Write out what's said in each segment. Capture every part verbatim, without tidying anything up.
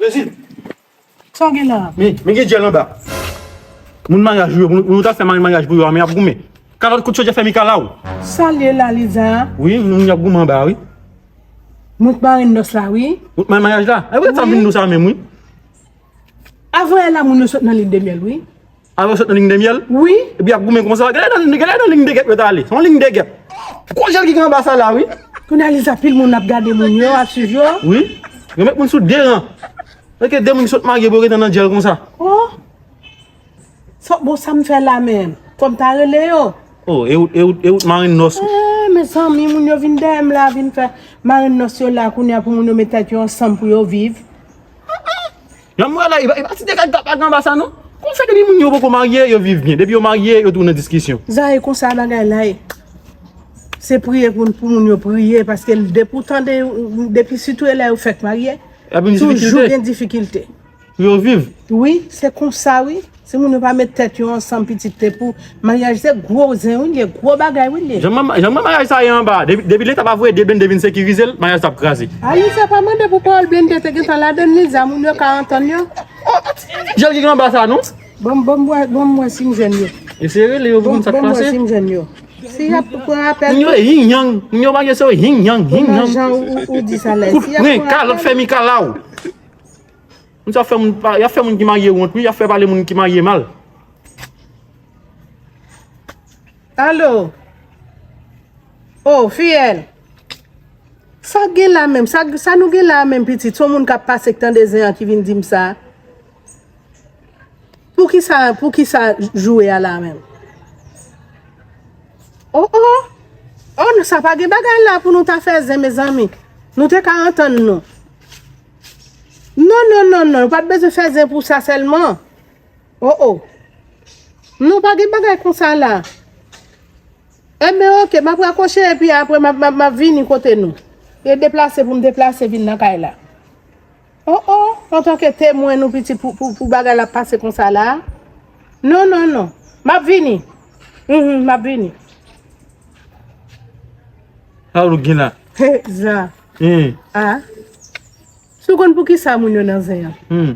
Cécile, sa w gen la? Men, men gen djèl anba. Moun maryaj ou yo, moun, moun ou t ap fè maryaj pou yo a, men y ap goumen. Kalòt kout chodyè fè mikalaw. Sa l ye la, Liza? Wi, moun y ap goumen anba, wi. Moun k mare nòs la, wi. Moun k mare maryaj la? E poutèt sa m vin di w sa menm, wi. Avan yè la, moun yo sot nan ling de myèl, wi. Avan yo sot nan ling de myèl? Wi. Epi y ap goumen konsa. Gade nan, gade nan ling de gèp yo t ale. Se yon ling de gèp. Gwo djèl ki gen anba sa la, wi. Kounye a, Liza, pil moun ap gade moun yo, ap swiv yo. Wi. Yo met moun sou de ran. Èske de moun ki sot marye pou yo rete nan djèl konsa? Oh. Sa, bon, sa m fè la menm? Fò m ta rele yo? Oh, e ou, e ou, e ou t mare nòs. Eh, mezanmi, moun yo vin dèyè m la, vin fè mare nòs yo la, kounye a pou moun yo met tèt yo ansanm pou yo viv. Jan m wè la, e pa, e pa ti dega ki t ap lage anba sa, non. Kòman fè depi moun yo poko marye, yo viv byen? Depi yo marye, yo tounen diskisyon. Zaye, konsa bagay la ye. Se priye pou, pou moun yo priye, paske depi w tande, depi sitou e lè yo fèk marye, toujou gen difikilte. Pou yo viv. Wi, se konsa, wi. Si moun yo pa met tèt yo ansanm, pitit, te pou maryaj se gwo zen, wi, li ye, gwo bagay, wi, li ye. Jan m, jan m wè maryaj sa ye anba, depi, depi Leta pa voye de blende vin sekirize l, maryaj sa ap kraze. A, Liza pa mande pou pawòl blende te gentan ladann, Liza, moun yo ka antann yo. Oh, jèl ki gen anba sa, non? Bon, bon, m wè, bon, m wè si m jwenn yo. Eseye rele yo pou konn sa k pase. Bon, m wè si m jwenn yo. Si y ap pran apèl. Moun yo yin yang, moun yo marye se yin yang, yin yang. Jan ou, ou di sa la. Kout pwen, kalòt fè mikalaw. Moun sa fè moun pa, y ap fè moun ki marye wont, wi, y ap fè pale moun ki marye mal. Alo? Oh, fiyèl. Sa gen la menm? Sa, sa nou gen la menm, pitit? Se yon moun k ap pase k tande zen an ki vin di m sa. Poukisa, poukisa joure a la menm? Oh, oh. Oh, non, sa pa gen bagay la pou nou ta fè zen, mezanmi. Nou te ka antann nou. Non, non, non, non. Nou pa t bezwen fè zen pou sa sèlman. Oh, oh. Non, pa gen bagay konsa la. Enben, oke, m ap rakwoche epi apre m ap, m ap, m ap vini kote nou. E deplase pou m deplase vin nan kay la. Oh, oh, antanke temwen nou pitit pou, pou, pou bagay la pase konsa la. Non, non, non. M ap vini. Mhm, m ap vini. Sa w gen la? He, Za. Hen. A. Si w konn poukisa moun yo nan zen an. Hmm.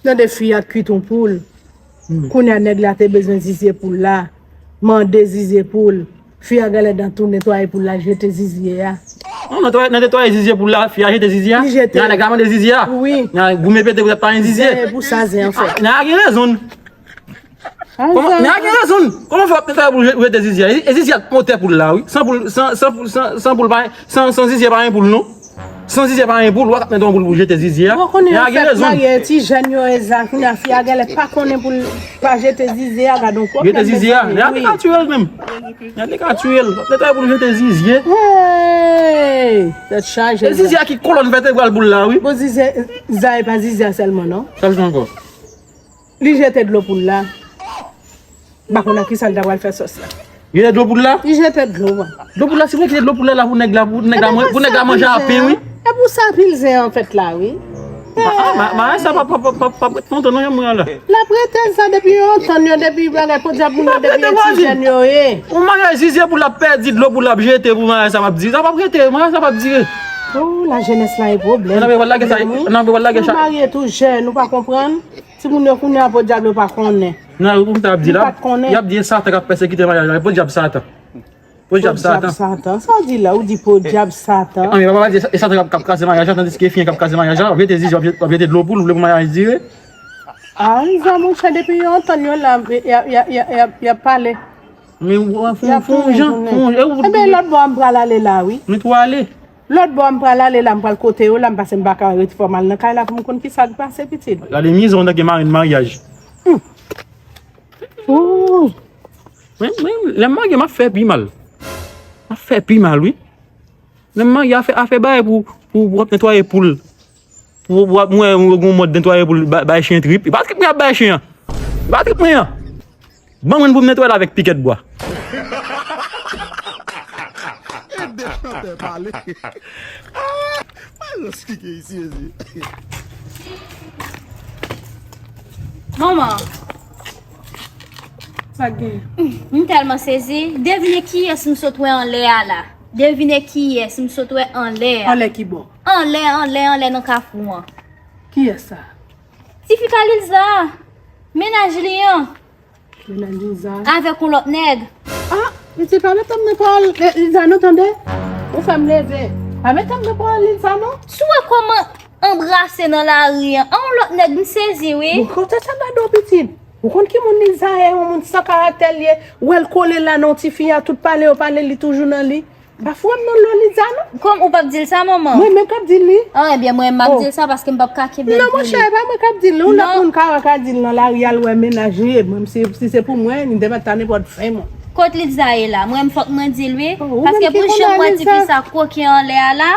Tande fi a t kwit yon poul. Hmm. Kounye a nèg la te bezwen zizye poul la. Mande zizye poul. Fi a genlè nan tou netwaye poul la, jete zizye a. Non, nan netwaye, nan netwaye zizye poul la, fi a jete zizye a? Li jete. Nan nèg la mande zizye a? Wi. Nan goumen pete pou tèt pa gen zizye. Zen, e pou sa zen an fèt. Nan a gen rezon. Kòman, nan a gen rezon. Kòman fè w ap netwaye pou je-, jete zizye a? E, e zizye a k motè poul la, wi. San poul, san, san poul, san, san poul pa, san, san zizye pa gen poul, non. San zizye pa gen poul, w ap mete yon poul pou jete zizye a. Bon, konnen yo fèk marye, ti jèn yo e za, kounye a fi a genlè pa konnen pou l pa jete zizye a, gad yon pwoblèm. Jete zizye a, men a te ka tiye l menm. Men a te ka tiye l. W ap netwaye pou l jete zizye. Hey! Tèt chaje. E zizye a ki kolòn vètebral poul la, wi. Bon, zizye, za e pa zizye a sèlman, non. Sa l fè ankò? Li jete dlo poul la. M pa konn ak kisa l ta pral fè sòs la. Li jete dlo poul la? Li jete dlo a. Dlo poul la, si mwen kite dlo poul la la pou nèg la, pou nèg la, pou nèg la manje a pen, wi. E pou sa pil zen an fèt la, wi. Ah, ah, ma, ma, sa pa, pa, pa, pa, pa ret lontan non, jan mwen la. L ap rete sa depi lontan yo, depi bagay podyab moun yo, depi ti jèn yo ye. Ou maryaj zizye pou l ap pèdi dlo pou l ap jete pou maryaj sa p ap dire. Sa p ap rete, maryaj sa p ap dire. Oh, lajenès la e pwoblèm. Nan, men w al lage sa, nan, men w al lage sa. Ou marye tou jèn, ou pa konprann. Timoun yo kounye a podyab yo pa konnen. Nan, ou konn sa y ap di la? Yo pa t konnen. Y ap di e Satan k ap pèsekite maryaj la. Podyab Satan. Podyab Satan. Podyab Satan. Sa w di la? Ou di podyab Satan. An, men papa di e Satan k ap, k ap kraze maryaj la, tandiske fi an k ap kraze maryaj la, w ap jete zizye, w ap jete, w ap jete dlo poul, ou vle pou maryaj dire? A, Liza, monchè, depi yo antann yo la, y ap, y ap, y ap, y ap, y ap pale. Men w fè yon jan, fè yon jan. Enben, lòt bò a m pral ale la, wi. Men tou ale. Lòt bò a m pral ale la, m pral kote yo la, m pase m pa ka rete, fò m al nan kay la pou m konn kisa k pase, pitit. Gade mizè w nan gen marenn maryaj. Hmm. Ooh. Men, men, lè m marye, m ap fè pi mal. M ap fè pi mal, wi. Lè m marye, afè, afè bagay pou, pou, pou w ap netwaye poul. Pou, pou w ap, mwen, mwen gon mòd netwaye poul, ba-, bay chen trip. E pa trip mwen ap bay chen an. E pa trip mwen an. Ban mwen pou m netwaye l avèk pikèt bwa. Ede chantè pale. Ah, pa jan s ki gen isi, mezye. Manman. Sa k gen? M tèlman sezi. Devine kiyès m sot wè anlè a la. Devine kiyès m sot wè anlè a. Anlè ki bò? Anlè, anlè, anlè nan kafou an. Kiyès sa? Tifi Kalilza. Mennaj li an. Mennaj Liza. Avèk yon lòt nèg. Ah, pitit, pa met tanm nan pawòl Liza non, tande. Ou fè m leve. Pa met tanm nan pawòl Liza non. Si w wè kòman anbrase nan lari an, an yon lòt nèg, m sezi wi. Bon, kote sa gade w pitit? Ou konn ki moun Liza ye, yon moun san karaktè l ye. Ou wè l kole la nan yon tifi a, tout pale yo pale, li toujou nan li. Pa foure m nan lo Liza non. Kòm ou p ap di l sa, manman? Mwen menm k ap di l li. Ah, ebyen, mwen menm m ap di l sa paske m p ap ka kenbe l pou li. Non, monchè, e pa mwen k ap di l, yon lòt moun ka wè ka di l nan lari, al wè mennaj li, e mwen, si, si se pou mwen, li te mèt ta nenpòt fen mwen. Kot Liza ye la? Mwen menm fòk mwen di l wi. Paske pou jan m wè tifi sa koken anlè a la,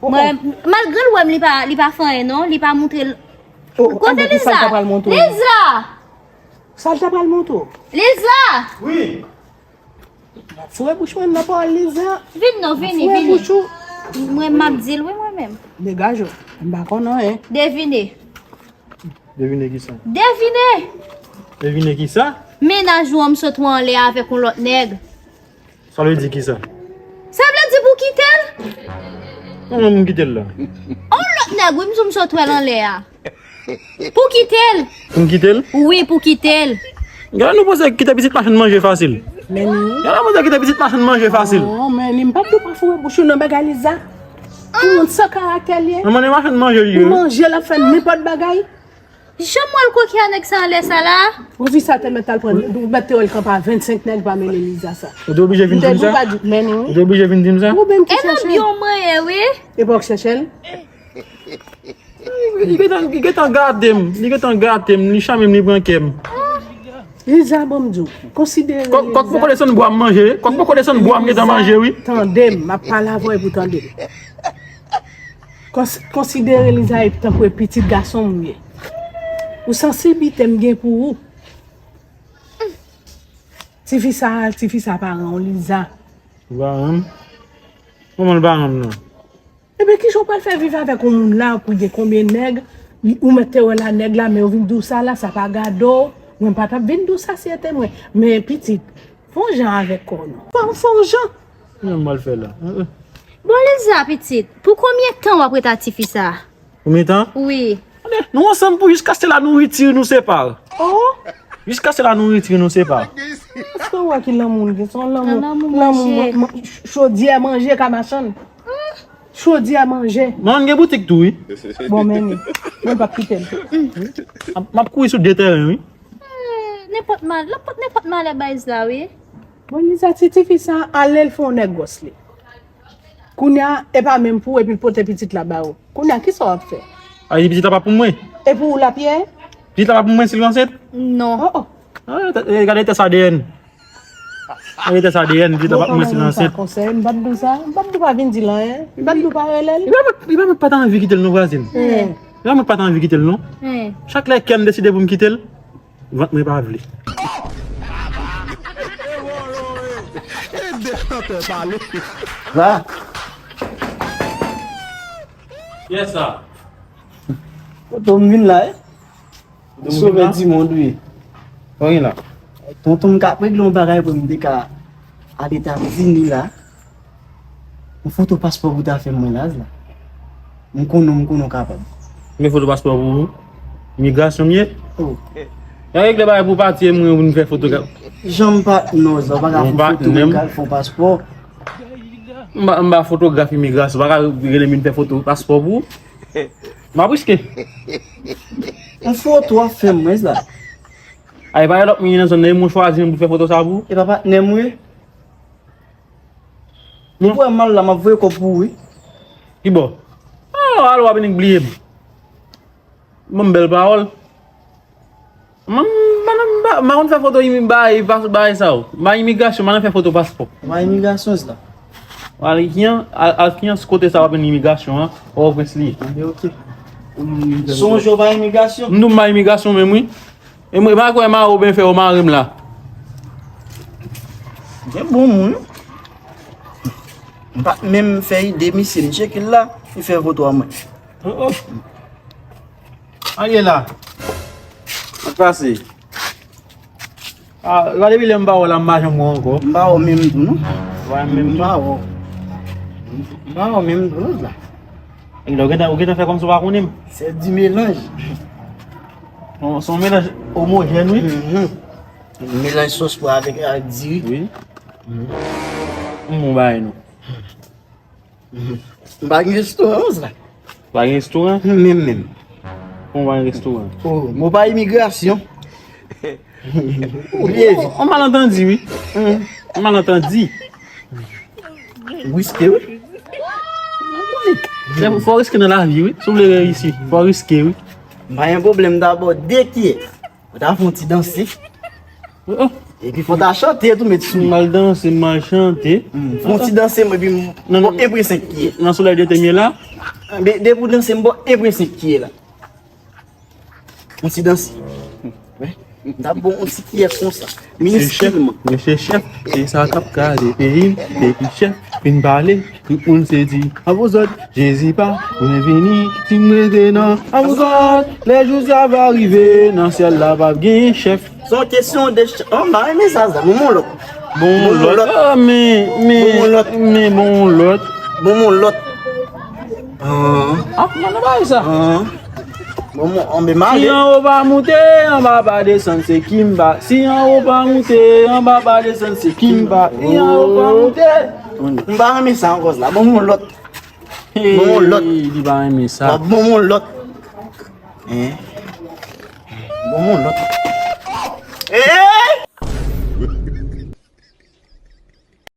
mwen, malgre l wè m, li pa, li pa fè anyen non, li pa montre l. Kote Liza? Liza! Sa l ta pral montre w? Liza! Wi. Foure bouch mwen nan pawòl Liza. Vin non, vini, vini. Foure bouch ou. Mwen m ap di l wi mwen menm. Degaje w. M pa konn anyen. Devine. Devine kisa? Devine! Devine kisa? Mennaj ou an m sot wè anlè avèk yon lòt nèg. Sa vle di kisa? Sa vle di pou kite l? Kòman pou m kite l la? On lòt nèg wi, m di w m sot wè l anlè a. Pou kite l. Pou m kite l? Wi, pou kite l. Gade nou panse kite pitit machann manje fasil. Men li. Gade nou panse kite pitit machann manje fasil. Non, men li, m p ap di w pa foure bouch ou nan bagay Liza. Yon moun san karaktè l ye. Nan manje machann manje li ye. Manje l ap fè nenpòt bagay. Jan m wè l koke a nèg sa anlè sa la. Ou fi sa te mèt al pran, ou mèt te wè l kanpe a vennsenk nèg pa mele Liza sa. Ou te oblije vin di m sa? Ou te oblije vin di m sa? Ou menm ki chèche l. E m ap di w mwen ye wi. E pa w k chèche l? Li gentan, li gentan gade m, li gentan gade m, li chame m, li pran kè m. Liza, ban m di w, konsidere Liza. Kòk poko desann bwa m manje, kòk poko desann bwa m gentan manje wi. Tande m, m ap pale avè w epi w tande m. Kons-, konsidere Liza tankou e pitit gason m ye. Ou sansibite m gen pou ou. Tifi sa, tifi sa pa rann w Liza. Li pa rann m? Kòman li pa rann m nan? Ebyen, kijan w pral fè viv avèk yon moun la pou gen konbyen nèg, ou mèt te wè la nèg la, men yo vin di w sa la, sa pa gade w. Mwen pa t ap vin di w sa si e te mwen. Men pitit, fè yon jan avèk kò w non. Fè, fè yon jan. Kòman m pral fè la? Bon, Liza, pitit, pou konbyen tan w ap ret ak tifi sa? Konbyen tan? Wi. Nou ansanm pou jiskaske la nouriti nou separe. Oh! Jiskaske la nouriti nou separe. Èske w wè ki lanmou l gen? Se yon lanmou, lanmou, chodyè manje ka machann. Chodyè manje. Mwen gen boutik tou wi. Bon, men li. Mwen p ap kite l. M ap kouri sou de tèren wi. Nenpòt mal, l ap pote nenpòt malè bay Liza wi. Bon, Liza, ti tifi sa ale l fè yon nèg gwòs li. Kounye a, e pa menm pou ou epi l pote pitit la ba ou. Kounye a, kisa w ap fè? A, pitit la pa pou mwen? E pou ou l ap ye? Pitit la pa pou mwen si l ansent? Non. Oh, oh. Ah, gade tès A D N. Gade tès A D N, pitit la pa pou mwen si l ansent. Konsèy, m p ap di w sa. M p ap di w pa vin di l anyen. M p ap di w pa rele l. Li pa, li pa menm pa t anvi kite l non, vwazin. Li pa menm pa t anvi kite l non. Chak lè kè m deside pou m kite l, vant mwen pa vle. Ede chantè pale. La. Kiyès sa? Tonton m vin la, eh. Sovè di mond, wi. Sa w gen la? Tonton m ka regle yon bagay pou m te ka al Etazini la. Yon foto paspò pou ta fè mwen la, la. M konnen, m konnen w kapab. Men foto paspò pou ou? Imigrasyon m ye? Oh. Nan regle bagay pou pati e mwen vin fè foto. Jan m pa, non, sa w pa ka fè foto, m pral fè paspò. M pa, m pa fotograf imigrasyon, w pa ka rele m vin fè foto paspò pou ou. M ap riske. Yon foto w ap fè mwen, la. Ay, pa gen lòt moun nan zòn nan, e mwen chwazi menm pou fè foto sa pou ou? E pa patnè m, wi. Depi w wè m al la, m ap voye kòb pou ou, wi. Ki bò? Oh, alo, w ap vin bliye m. Ban m bèl pawòl. M, m, m, m, m pa konn fè foto imi-, bay, bay sa yo. M pa imigrasyon, m pa nan fè foto paspò. M pa imigrasyon, sa. Al ki an, al, al ki an kote sa w ap vin imigrasyon an, Pòtoprens li ye. Anben, oke. Sonje w pa imigrasyon? M di w m pa imigrasyon menm, wi. E mwen, e pa kwè mare w byen fè w mare m la. Gen bon moun. M pa t menm fè ide misye, m tcheke l la, li fè foto a mwen. Oh, oh. An ye la? Sa k pase? Ah, gade depi lè m pa wè w la, m pa janm wè w ankò. M pa wè w menm tou, non. W pa menm tou? M pa wè w. M pa wè w menm tou, non, la. E lè w gentan, ou gentan fè kòmsi w pa konnen m? Se di melanj. Se yon melanj omojèn, wi. Melanj sos pwa avèk, avèk diri. Wi. M bon bagay non. M pa gen restoran, sa. Pa gen restoran? Menm, menm. Kòman pa gen restoran? Oh, mwen pa imigrasyon. Ou bliye. On malantandi, wi. On malantandi. Riske, wi. Fò riske nan lavi, wi. Si w vle reyisi, fò riske, wi. M pa gen pwoblèm dabò, de kiyè. Ou ta fè yon ti danse. Epi fò ta chante tou, met sou. M mal danse, m mal chante. Fè yon ti danse, mwen, epi m ba w en pwen senk kiyè. Nan solèy de temye la. Depi w danse, m ba w en pwen senk kiyè la. Yon ti danse. M ta ba w yon ti kiyè konsa. Miniskilman. Mesye chèf, se sa k ap gade peyi m. Depi chèf fin pale, tout moun se di, a pou zòt, Jezi pa mwen vini, si m rete nan, a pou zòt, lè jou sa va rive, nan syèl la p ap gen chèf. Se yon kesyon de chèf. Oh, m pa renmen sa, sa. Bon, bon lòt. Bon lòt. Ah, men, men, bon lòt. Men bon lòt. Bon, bon lòt. Ah, mwen nan bagay sa. Bon, bon, anbe male. Si anwo pa moute, anba pa desann, se Kimba. Si anwo pa moute, anba pa desann, se Kimba. Si anwo pa moute. M pa renmen sa ankò la. Bon, bon lòt. Bon, bon lòt. Li pa renmen sa. Bon, bon lòt. Hein? Bon, bon lòt. Eh!